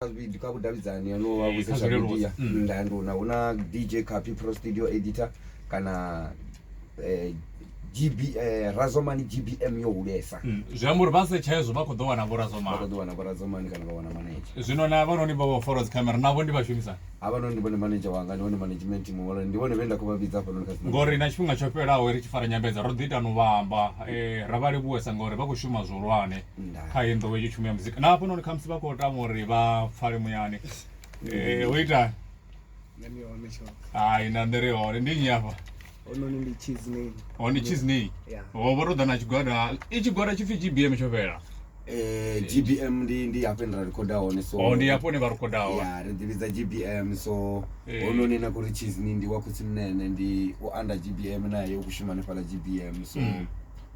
Kha vhudavhidzani ano vha Eh, vhudze kha zwa zwileludzi. media. Nda nduna hu na DJ Kapi Pro Studio Editor kana GB Razomani GBM yo hulesa. Zwi amba uri vha setsha hezwo vha khou ḓo wana vho Vha khou Razomani. ḓo wana vho Razomani kana vha wana manager. Zwino na havhanoni vha vho fara dzi khamera navho ndi vhashumisani? Havhanoni ndi vhone manager wanga, ndi vhone management muhulwane, ndi vhone vhe nda khou vha vhidza hafhanoni kha dzi Ngori na tshifhinga tsho fhelaho ri tshi fara nyambedzano ro ḓi ita no vha amba ra vha livhuwesa ngori vha khou shuma zwihulwane. Ndaa. Kha heyi nḓowetsho tshumo ya muzika. Na hafhanoni khamusi vha khou tama uri vha pfale muyani. Ho itani? Nṋe ndi hone tshoṱhe. Hai na nṋe ri hone. Ndi nnyi hafha? Hounoni ndi Chizney. Ho ndi Chizney. Yeah. Ho vho ro ḓa na tshigwada. I tshigwada tshi pfi GBM tsho fhela. GBM ndi hafho ine ra rikhoda hone so. Oh ndi hafho hune vha rikhoda hone. Ya ri ḓi vhidza GBM so Eh. hounoni na kuri Chizney ndi wa khotsimunene ndi u under GBM naye u khou shuma hanefhaḽa GBM so.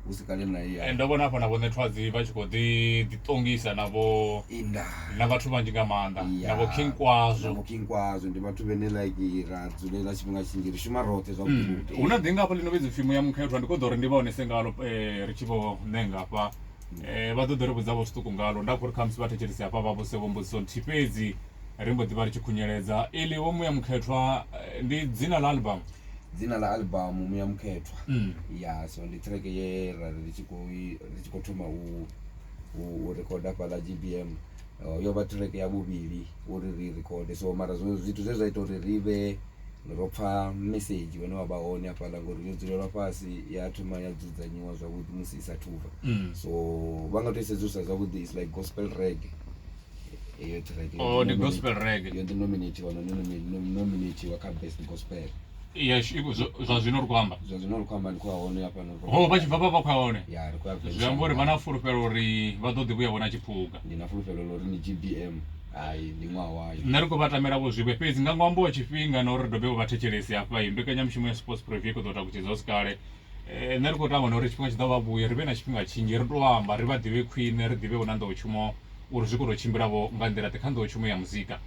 Hu si kale na iya. Ndo vhona hafha na Vho Ṋethwadzi vha tshi khou ḓi ḓiṱongisa na vho Inda. na vhathu vhanzhi nga maanḓa Ya. na vho King Kwazo. Na vho King Kwazo ndi vhathu vhene like ra dzulela tshifhinga tshinzhi ri shuma roṱhe zwavhuḓi vhuḓi. Hu na ḓi nga hafha ḽi no vhidza upfhi Muya Mukhethwa ndi khou ḓo uri ndi vha onese ngalo ri tshi vho ṋenga hafha vha ḓo ḓi ri vhudza vho zwiṱuku ngalo nda khou ri khamusi vha thetshelesi hafha vha vhuse vho mbudziso nthihi fhedzi ri mbo ḓi vha ri tshi khunyeledza. Iḽi Vho Muya Mukhethwa ndi dzina ḽa album? Dzina ḽa album Muya Mukhethwa ya so ndi track ye ra ri tshi khou ri tshi khou thoma u u recorder fhaḽa GBM yo vha track ya vhuvhili uri ri record so mara zwo zwithu zwe zwa ita uri ri vhe ro pfha message une wa vha hone hafhaḽa ngori yo dzulelwa fhasi ya thoma ya dzudzanyiwa zwavhuḓi musi i sathu bva so vha nga to i sedzulusa zwavhuḓi is like gospel reggae Heyo track yo Oh, ndi ḓi gospel reggae. yo ḓi nominatiwa no nominatiwa kha best gospel. Ya zwa zwino ri khou amba. Zwa zwino ri khou amba ndi khou ya hone hafha no. Ho vha tshi bva vha vha khou ya hone. Ya ri khou ya Zwi amba uri vha na fulufhelo uri vha ḓo ḓi vhuya vhona tshiphuga. Ndi na fulufhelo ḽa uri ndi GBM hai ndi ṅwaha wayo. Nṋe ri khou vha tamela vho zwivhe fhedzi nga ṅwambo wa tshifhinga na uri ri dovhe vha thetshelesi hafha iyi mbekanyamushumo ya Sports Preview i khou ḓo takutshedza hu si kale. Nṋe ri khou tama na uri tshifhinga tshi ḓa vha vhuye ri vhe na tshifhinga tshinzhi ri tou amba ri vha ḓivhe khwine ri ḓivhe hu na nḓowetshumo uri zwi khou tou tshimbila vho nga nḓila ḓe kha nḓowetshumo ya muzika.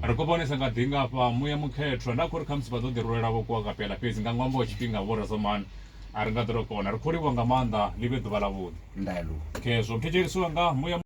Ri khou vhonesa nga ḓi nga hafha Muya Mukhethwa nda khou ri khamusi vha ḓo ḓi rulela vho kwa kapela fhedzi nga ṅwambo wa tshifhinga vho Razomani a ri nga ḓo tou kona. Ri khou livhuwa nga maanḓa ḽi vhe ḓuvha ḽavhuḓi. Khezwo muthetshelesi wanga Muya.